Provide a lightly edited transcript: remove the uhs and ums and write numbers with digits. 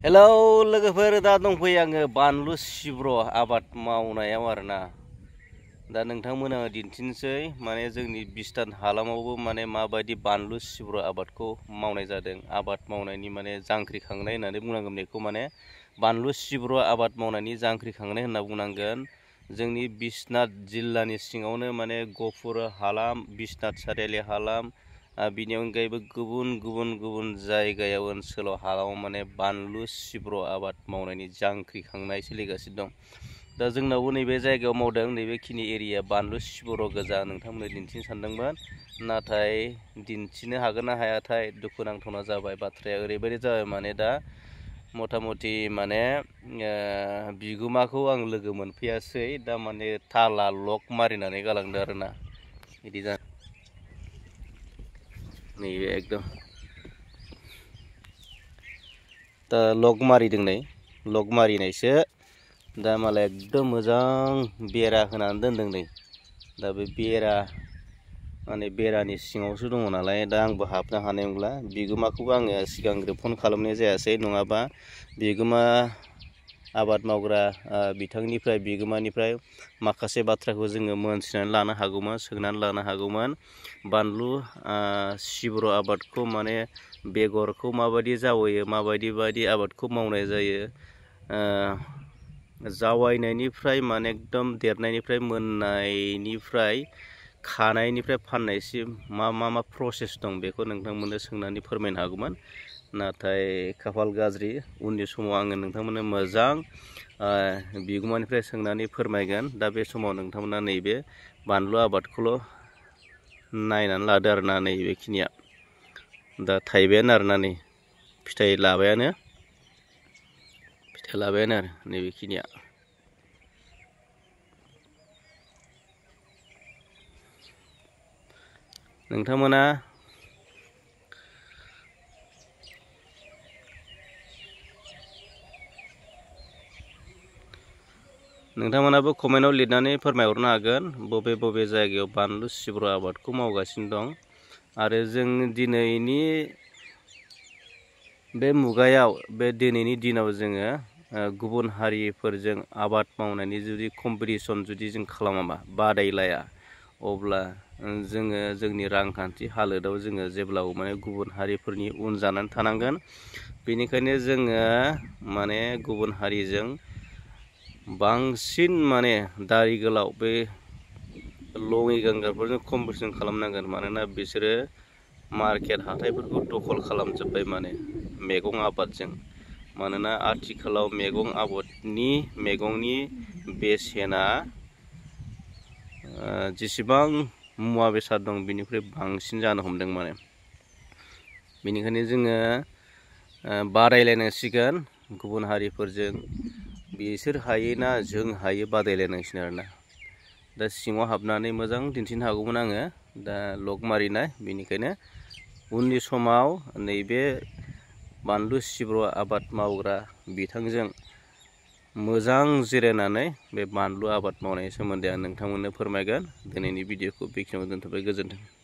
Hello लोगोफोर दा दंफैयो आङो बानलु सिब्र आबाद मावनायाव आरोना दा नोंथांमोना दिन्थिनोसै माने जोंनि बिस्तान हालामावबो माने माबायदि बानलु सिब्र आबादखौ मावनाय जादों आबाद मावनायनि माने जांख्रिखांनाय होननानै बुंनांगोन बेखौ माने बानलु सिब्र आबाद मावनायनि जांख्रिखांनाय होनना बुंनांगोन जोंनि बिश्वनाथ जिल्लानि सिङावनो माने गहपुर हालाम बिश्वनाथ सारियालि हालाम बिनि अनगायैबो गुबुन जायगायाव ओनसोलाव हालामाव माने बानलु सिब्र आबाद मावनायनि जांख्रिखांनाय सोलिगासिनो दं दा जोंनावबो नैबे जायगायाव मावदों नैबेखिनि एरिया बानलु सिब्र गोजा नोंथांमोननो दिन्थिनो सानदोंमोन नाथाय दिन्थिनो हागोन ना हायाथाय दुखुनांथावना जाबाय बाथ्राया ओरैबायदि जाबाय माने दा मथा मथि माने बिगोमाखौ आं लोगो मोनफैयासै दा माने ताला लक मारिनानै गालांदों आरोना बिदि जा नैबे एकदम दा लक मारिदों नै लक मारिनायसो दा मालाय एकदम मोजां बेरा होनानै दोनदों नै दा बे बेरा माने बेरानि सिङावसो दङ नालाय दा आंबो हाबनो हानाय नंला बिगोमाखौबो आङो सिगांग्रो फन खालामनाय जायासै नङाबा बिगोमा आबाद मावग्रा बिथांनिफ्राय बिगोमानिफ्राय माखासे बाथ्राखौ जोङो मोनथिनानै लानो हागौमोन सोंनानै लानो हागौमोन बानलु सिब्र आबादखौ माने बेगरखौ माबायदि जावैयो माबायदि आबादखौ मावनाय जायो जावायनायनिफ्राय माने एकदम देरनायनिफ्राय मोननायनिफ्राय खानायनिफ्राय फाननायसिम मा प्रसेस दं बेखौ नोंथांमोननो सोंनानै फोरमायनो हागौमोन नाथाय खाफाल गाज्रि उननि समाव आङो नोंथांमोननो मोजां बिगोमानिफ्राय सोंनानै फोरमायगोन दा बे समाव नोंथांमोना नैबे बानलु आबादखौल' नायनानै लादो आरोना नैबेखिनिया दा थाइबायानो आरोना नै फिथाइ लाबायानो आरो नैबेखिनिया नोंथांमोनाबो कमेन्टआव लिरनानै फोरमायहरनो हागोन बबे जायगायाव बानलु सिब्र आबादखौ मावगासिनो दं आरो जों दिनैनि बे मुगायाव बे दिनैनि दिनाव जोङो गुबुन हारिफोरजों आबाद मावनायनि जुदि कम्पिटिसन जुदि जों खालामाबा बादायलाया अब्ला जोङो जोंनि रांखान्थि हालोदाव जोङो जेब्लाबो माने गुबुन हारिफोरनि उन जानानै थानांगोन बेनिखायनो जोङो माने गुबुन हारिजों बांसिन माने दारि गोलाव बे लङि गांगारफोरजों कम्पिटिसन खालामनांगोन मानोना बिसोरो मार्केट हाथाइफोरखौ दखल खालामजोब्बाय माने मैगं आबादजों मानोना आथिखालाव मैगंनि बेसेना जेसेबां मुवा बेसाद दं बिनिफ्राय बांसिन जानो हमदों माने बेनिखायनो जोङो बादायलायनांसिगोन गुबुन हारिफोरजों बिसोर हायोना जों हायो बादायलायनांसिगोन आरोना दा सिङाव हाबनानै मोजां दिन्थिनो हागौमोन आङो दा लक मारिनाय बेनिखायनो उननि समाव नैबे बानलु सिब्र आबाद मावग्रा बिथांजों मोजां जिरायनानै बे बानलु आबाद मावनायनि सोमोन्दै आं नोंथांमोननो फोरमायगोन दिनैनि भिडिअखौ बेखिनियाव दोनथ'बाय गोजोन्थों।